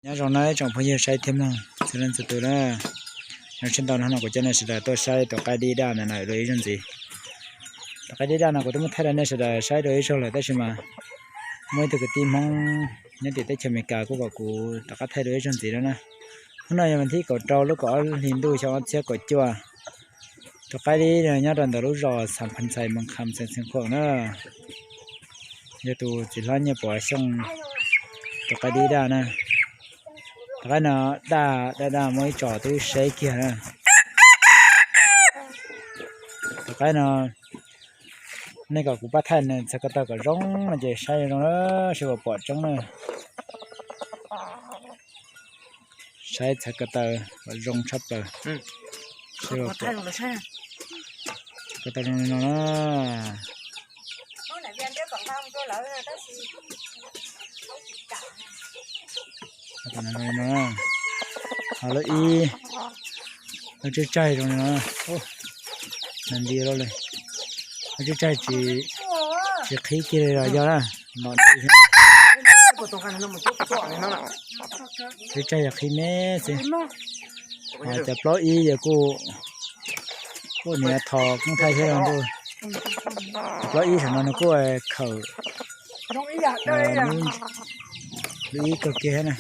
Nyob zoo na ib tsoom phooj ywg saib thiab mloog txhua leej txhua tus na. Nyob sib ntaus no kuv coj nej sawv daws tuaj saib tus qaib dib daj ntawm no dua ib zaug ntxiv. Tus qaib dib daj no kuv twb muab thaij rau nej sawv daws saib dua ib zaug lawm tab sis mas muaj ib tug kwv tij Hmoob nyob tim teb chaws Amelikas kuj kom kuv rov qab thaij dua ib zaug ntxiv no na. Hnub no yog vas thib kaum rau lub kaum ob hlis ntuj xyoo ob txhiab kaum cuaj. Tus qaib dib nyob rau ntawm lub zos Xam Phas Ntxhais, moos Kham, xeev Xeev Khuam na. Yog tus txiv hlob Nyiaj Pov Xyooj tus qaib dib daj na. Tus qaib no daj daj daj muaj ib tsos twb seb kiag na. Tus qaib no nej kom kuv pab thaij nws txhais ko taw kom zoo no ces saib zoo na, seb puas pom tseeb na. Saib txhais ko taw kom zoo tshaj plaws. Txhais ko taw zoo li no na. Ho lub ib, lub tsib tsaig zoo li no, nws nti loj li. Lub tsib tsaig tsis qhib kiag li los yog na, nom nti thiab. Tsib tsaig yog qhib me xwb. Ho cov plaub ib yog kuj, kuj niam thos koob thaij thiab los ntuj. Cov plaub ib saum no nws kuj khawm lub ib kawg kiag thiab na.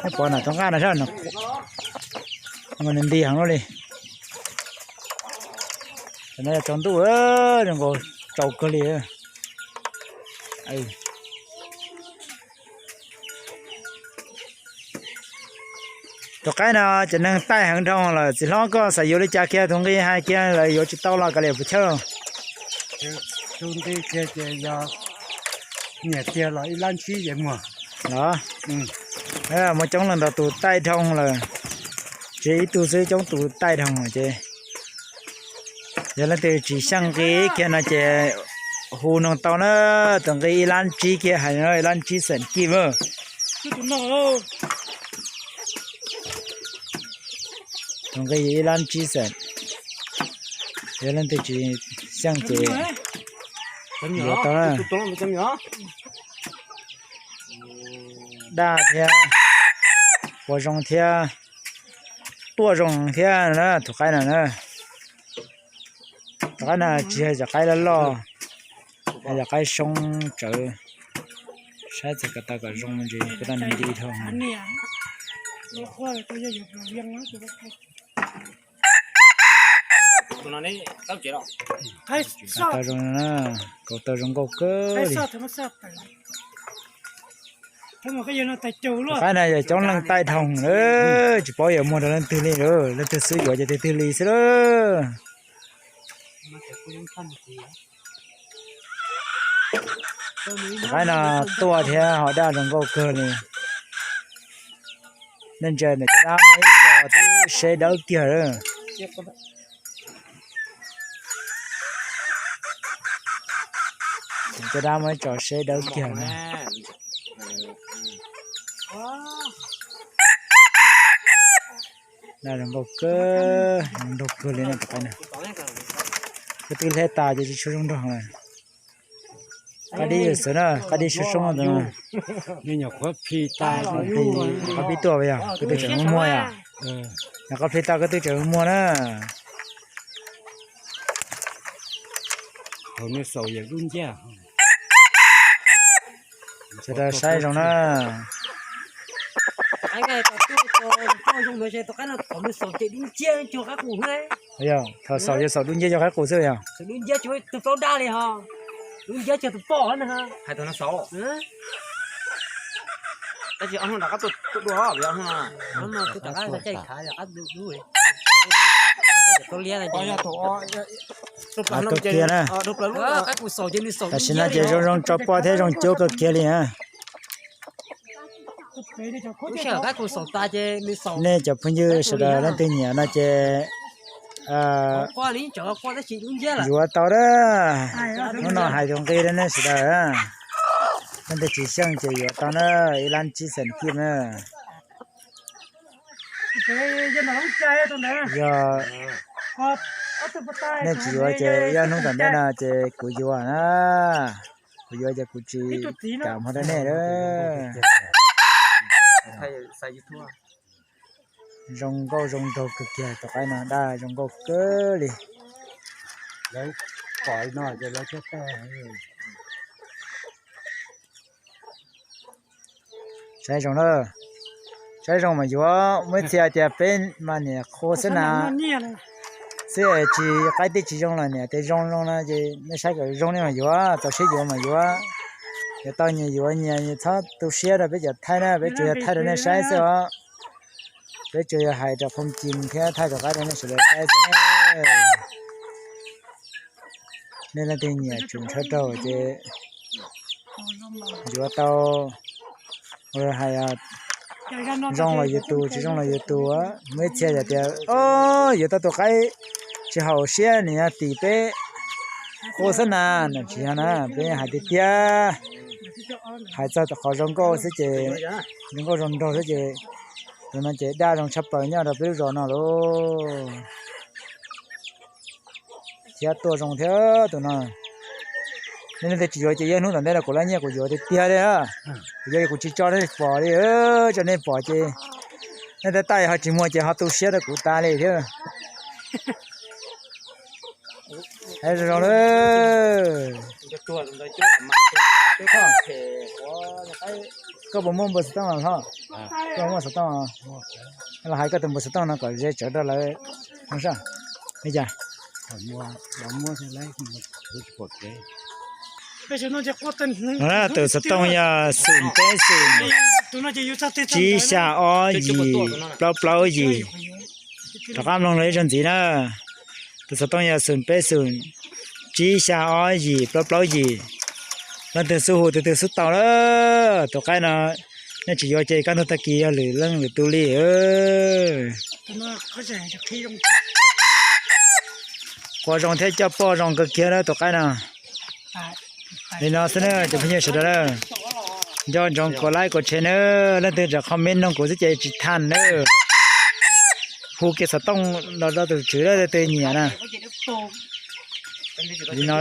Nej pom nram roob qab no sab, nws nti heev luaj li. Tam no yog tsaus ntuj, zoo nkaus tsaus kawg li. Tus qaib no cov neeg taij heev dhau lawm, txiv hlob koj xav yuav li cas kiag, tus nqi hais kiag lawv yuav tsis tau los kav liam puas chawj. Tus nqi kiag ces yog nyiam tiag los ib lab tsib ces muag. Los, muaj coob leej ntau tus taij dhau lawm, tsis ib tug xwb, coob tus taij dhau lawm ces yog leej twg tsis xyeej nqi kiag no ces hu noog tau na, tus nqi ib lab tsib kiag, hais no ib lab tsib xeem kij. Tus nqi ib lab tsib xeem, yog leej twg tsis xyeej ces yuav tau na. Daj thiab, ua zoo thiab, tuaj zoo thiab na tus qaib no na. Tus qaib no tsis yog cov qaib loj loj, yog cov qaib soob tsawv. Saib txhais ko taw kom zoo ntsis, ko taw nws nti dhau. Ko taw zoo na, ko taw zoo nkauj kawg li. Tus qaib no yog coob leej taij dhau, tsis paub yuav muag rau leej twg li, leej twg xwb yuav ces tus twg li xwb lawm. Tus qaib no tuaj thiab ho daj zoo nkauj kawg li. Nej ntsia ntawm caj dab muaj ib co twb seb dawb kiag lawm. Caj dab muaj ib co seb dawb kiag na. Daj zoo nkauj kawg, zoo nraug kawg li na tus qaib na. Koj twb hleb tas ces tsis tshua zoo nraug lawm. Qaib dib xwb na, qaib dib soob soob ntawd. Qhov pib tuaj yog koj twb tseem muag yom? Qhov pib tuaj koj twb tseem muag na. Sawv daws saib zoo na. Thaum xaus yog xaus dub nciab cog qaib qus xwb yog? Dub nciab cog tus plaub daj li ho. Dub nciab cog tus poj na. Hais tus no xaus. Tab sis ob hnub rov qab tuaj dua. Kawg kiag na. Tam sim no ces zoo zoo tso poj thiab zoo cuab kawg kiag li na. Nej cov phooj ywg sawv daws leej twg nyiam no ces yuav tau na. Hnub no hais tus nqi rau nej sawv daws, leej twg tsis xyeej ces yuav tau na, ib lab tsib xeem kij na. Yog nej tsis yuav ces ib ob hnub tom ntej no ces kuv yuav na. Kuv yuav ces kuv tsis kam hmo rau nej lawm. Zoo nkauj zoo nraug kawg kiag, tus qaib no daj zoo nkauj kawg li. Saib zoo na, saib zoo mas yuav, muaj ib txhia tias peb mas niam qhua xwb na, xwb tsis qaib tib tsis zoo los niam tias zoo zoo no ces nej saib kom zoo nej mas yuav, txaus siab yuav mas yuav. Yuav tau nyias yuav nyias, txhob tu siab rau peb cov thaij na, peb tsuas yog thaij rau nej saib xwb os. Peb tsuas yog hais rau qhov tseeb thiab thaij rov qab rau nej sawv daws saib xwb. Nej leej twg nyiam tshua ntshaw raug ces yuav tau, hais zoo los yus tus, tsis zoo los yus tus. Muaj ib txhia yog tias, o, yuav tau tus qaib tsis haum siab nws yog tim peb qhua xwb na, no tsis yog na, peb hais tiag tiag, hais txog qhov zoo nkauj xwb ces, zoo nkauj zoo nraug xwb ces, tus no ces daj zoo tshaj plaws nyob rau peb lub zos no lauj. Thiab tuaj zoo thiab tus no. Nej leej twg tsis yuav ces ib hnub tom ntej no kuv lab nyiaj kuv yuav tiag tiag li. Kuv yuav kuv tsis tso nej pom li, tso nej pom ces nej tab tab ho tsis muag ces ho tu siab rau kuv tas li thiab. Hais zoo zoo na. Koj puas muaj npawb xov tooj los hlob? Koj muaj xov tooj los hais koj tus npawb xov tooj no kom ze tsawv rau lawv. Li cas? Tus xov tooj yog xoom peb xoom, tsib xya ob yim plaub plaub yim. Rov qab mloog los ib zaug ntxiv na. Tus xov tooj yog xoom peb xoom, tsib xya ob yim plaub plaub yim. Leej twg xub hu tus twg xub tau na. Tus qaib no nej tsis yuav ces kaj ntug tag kis yog lwm leej lwm tus li. Qua zoo thiab coj poj zoo kawg kiag na tus qaib no. Li no xwb na cov phooj ywg sawv daws na. Nco ntsoov kuv like kuv share na, leej twg rov comment nug kuv xwb ces tsis tham na. Hu kiag xov tooj los rau tus tswv leej twg nyiam na. Li no.